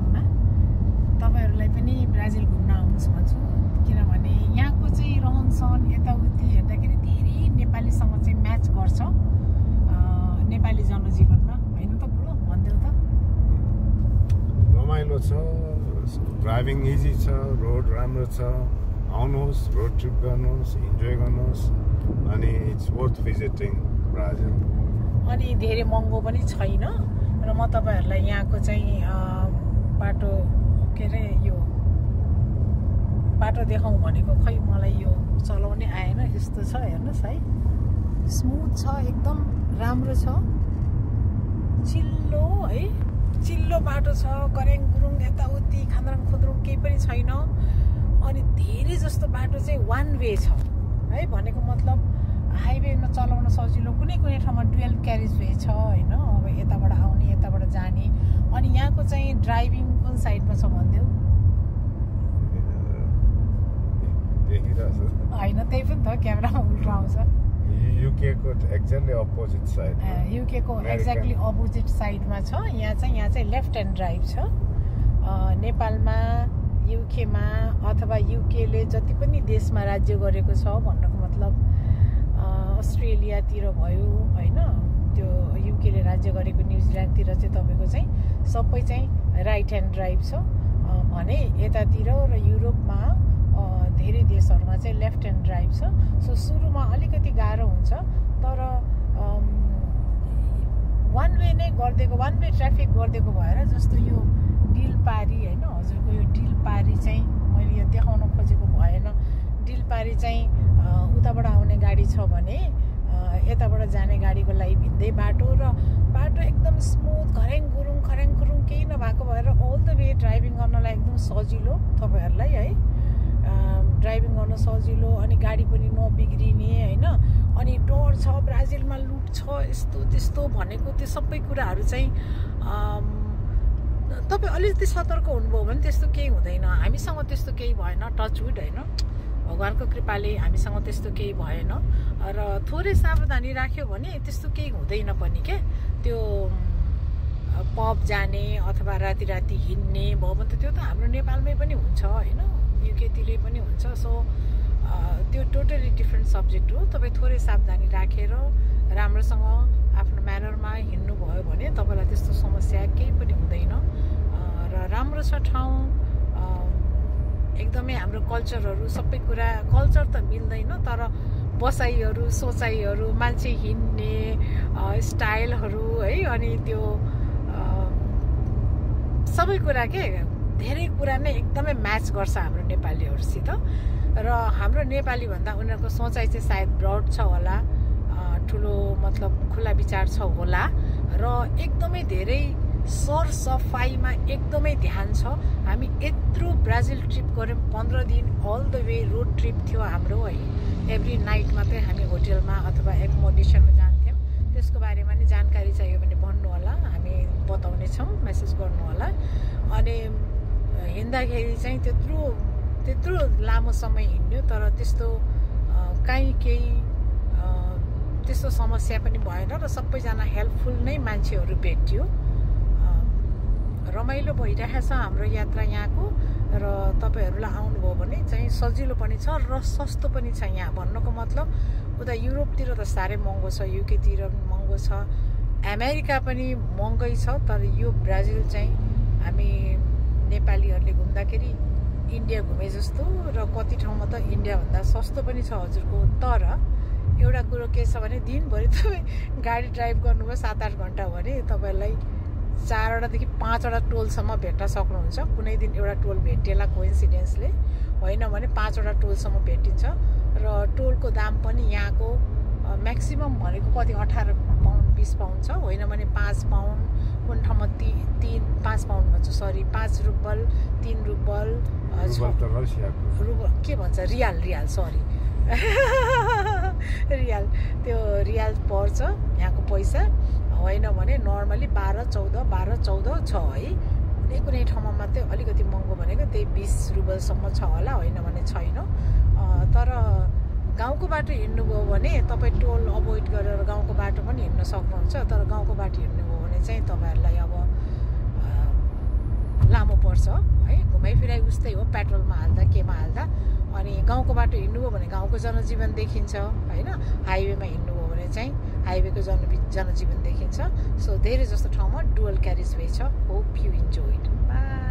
क्रममा तपाईहरुलाई पनि ब्राजिल घुम्न आउनुस् भन्छु किनभने यहाँको चाहिँ रहनसहन यताउति हेर्दाखेरि धेरै नेपालीसँग चाहिँ म्याच गर्छ नेपाली जनजीवनमा हैन त बुढो भन्देउ त रमाइलो छ ड्राइभिङ इजी छ रोड राम्रो छ आउनुहोस् रोड ट्रिप गर्नुहोस् इन्जोय गर्नुहोस् अनि इट्स वर्थ भिजिटिङ ब्राजिल अनि धेरै महँगो पनि छैन र म तपाईहरुलाई यहाँको चाहिँ बाटो के रे यो बाटो देखाउँ भनेको खै मलाई यो चलाउने आएन यस्तो छ हेर्नुस् है स्मुथ छ एकदम राम्रो छ चिल्लो है चिल्लो बाटो छ करेङ गुरुङ यताउति खान्द्राङ खुद्रुङ केही पनि छैन अनि धेरै जस्तो बाटो चाहिँ वान वे छ है भनेको मतलब हाइवेमा चलाउन सजिलो कुनै कुनै ठाउँमा डुअल क्यारेज वे छ हैन अब यताबाट आउने यताबाट जाने अनि यहाँको चाहिँ ड्राइभिङ कुन साइडमा छ भन्देउ हैन त्यही पनि त क्यामेरामा उल्टो आउँछ युके को एक्ज्याक्टली अपोजिट साइड युके को एक्ज्याक्टली अपोजिट साइडमा छ यहाँ चाहिँ लेफ्ट ह्यान्ड ड्राइभ छ नेपालमा युकेमा अथवा युकेले जति पनि देशमा राज्य गरेको छ भन्नको मतलब अस्ट्रेलियातिर भयो हैन त्यो युकेले राज्य गरेको न्युजिल्यान्डतिर चाहिँ तपाईको चाहिँ सबै चाहिँ राइट ह्यान्ड ड्राइभ छ भने यतातिर र युरोपमा धेरै देशहरुमा चाहिँ लेफ्ट ह्यान्ड ड्राइभ छ सो सुरुमा अलिकति गाह्रो हुन्छ तर वान वे नै गर्देको वान वे ट्राफिक गर्देको भएर जस्तो यो डिलपारी हैन हजुरको यो डिलपारी चाहिँ मैले यो देखाउन खोजेको भएन डिलपारी चाहिँ उताबाट आउने गाडी छ भने यताबाट जाने गाडीको लागि भिन्दै बाटो र बाटो एकदम स्मुथ खरेङ गुरुङ केही नभएको भएर अल द वे ड्राइभिङ गर्नलाई एकदम सजिलो तपाईहरुलाई है ड्राइभिङ गर्न सजिलो अनि गाडी पनि नबिग्रिने हैन अनि डर छ ब्राजिलमा लुट छ यस्तो त्यस्तो भनेको त्यो सबै कुराहरु चाहिँ तपाई अलिकति सतर्क हुनुभयो भने त्यस्तो केही हुँदैन हामीसँग त्यस्तो केही भएन टचवुड हैन भगवानको कृपाले हामीसँग त्यस्तो केही भएन र थोरै सावधानी राख्यो भने त्यस्तो केही हुँदैन पनि के त्यो पब जाने अथवा राति हिँड्ने भयो भने त त्यो त हाम्रो नेपालमै पनि हुन्छ हैन युके तिरै पनि हुन्छ सो त्यो टोटली डिफरेन्ट सब्जेक्ट हो तपाई थोरै सावधानी राखेर राम्रोसँग आफ्नो म्यानरमा हिँड्नु भयो भने तपाईलाई त्यस्तो समस्या केही पनि हुँदैन र राम्रो छ ठाउँ एकदमै हाम्रो कल्चरहरु सबै कुरा कल्चर त मिल्दैन तर बसाइहरु सोचाइहरु मान्छे हिँड्ने स्टाइलहरु है अनि त्यो सबै कुरा के धेरै कुरा नै एकदमै म्याच गर्छ हाम्रो नेपालीहरुसित र हाम्रो नेपाली भन्दा उनीहरुको सोचाइ चाहिँ सायद ब्रड छ होला ठुलो मतलब खुला विचार छ होला र एकदमै धेरै सरसफाइमा एकदमै ध्यान छ हामी यत्रो ब्राजिल ट्रिप गर्यौं 15 दिन all the way road trip थियो हाम्रो है एभ्री नाइट मात्रै हामी होटलमा अथवा एकोमोडेसनमा जान्थ्यौं त्यसको बारेमा नि जानकारी चाहियो भने भन्नु होला हामी बताउने छौं मेसेज गर्नु होला अनि हिँड्दाखेरि चाहिँ त्यत्रो लामो समय हिँड्यो तर त्यस्तो केही त्यस्तो समस्या पनि भएन र सबैजना हेल्पफुल नै मान्छेहरु भेट्यो रमाइलो भइरहेछ हाम्रो यात्रा यहाँको र तपाईहरुलाई आउनुभयो भने चाहिँ सजिलो पनि छ र सस्तो पनि छ यहाँ भन्नको मतलब उता युरोपतिर त सारै महँगो छ युके तिर पनि महँगो छ अमेरिका पनि महँगै छ तर यो ब्राजिल चाहिँ हामी नेपालीहरुले घुम्दाखेरि इन्डिया घुमे जस्तो र कति ठाउँमा त इन्डिया भन्दा सस्तो पनि छ हजुरको तर एउटा कुरो के छ भने दिनभरि तपाई गाडी ड्राइभ गर्नुभयो 7-8 घण्टा भने तपाईलाई 4 देखि 5 वटा टोलसम्म भेट्न सक्नुहुन्छ कुनै दिन एउटा टोल भेटेला कोइन्सिडेन्सले होइन भने 5 वटा टोलसम्म भेटिन्छ र टोलको दाम पनि यहाँको म्याक्सिमम भनेको कति 18 पाउन्ड 20 पाउन्ड छ होइन भने 5 पाउन्ड कुन ठाउँमा 5 पाउन्ड भन्छ सरी 5 रुबल 3 रुबल के भन्छ रियाल सरी रियाल त्यो रियाल पर्छ यहाँको पैसा होइन भने नर्मली 12-14 छ है कुनै ठाउँमा मात्रै अलिकति महँगो भनेको त्यही 20 रुबलसम्म छ होला होइन भने छैन तर गाउँको बाटो हिँड्नुभयो भने तपाई टोल अभोइड गरेर गाउँको बाटो पनि हिँड्न सक्नुहुन्छ तर गाउँको बाटो हिँड्नुभयो भने चाहिँ तपाईहरुलाई अब लामो पर्छ है घुमाइफिराइ उस्तै हो पेट्रोलमा हाल्दा केमा हाल्दा अनि गाउँको बाटो हिँड्नुभयो भने गाउँको जनजीवन देखिन्छ हैन हाइवेमा हिँड्नुभयो भने चाहिँ हाइवेको जनजीवन देखिन्छ सो धेरै जस्तो ठाउँमा डुअल क्यारेज वे छ होप यु इन्जोयड बाइ